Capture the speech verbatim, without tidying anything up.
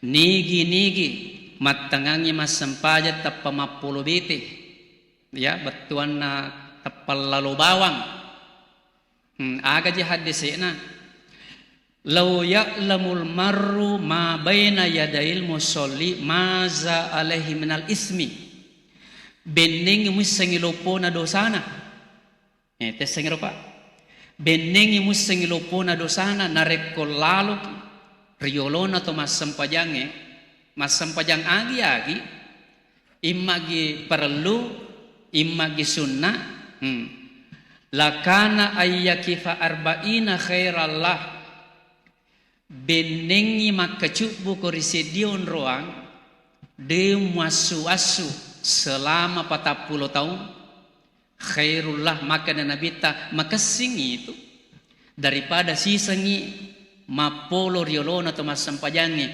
Nigi-nigi mattengangngi massempajang teppa mappolo bete, ya, bettuanna teppa lalo bawang. Hmm, agaji haddese'na? "Lau ya'lamul marru ma baina yadail musolli maza alaihi minal ismi." Bennengngi muissengngi loppona dosana. Eh, tessengngi ro, Pak. Bennengngi muissengngi loppona dosana narekko laloki ri yolona to massempajangnge, massempajang agi-agi, immagi parellu, immagi sunna, hmm. Lakana ayyakifa arba'ina khairallah. Bennengngi makkacubbuko ri seddi onroang, de muassu-assu selama patappulo taung, khairullah, makkeda Nabitta, makessing itu daripada sisengngi mappolo ri yolona to massempajangnge.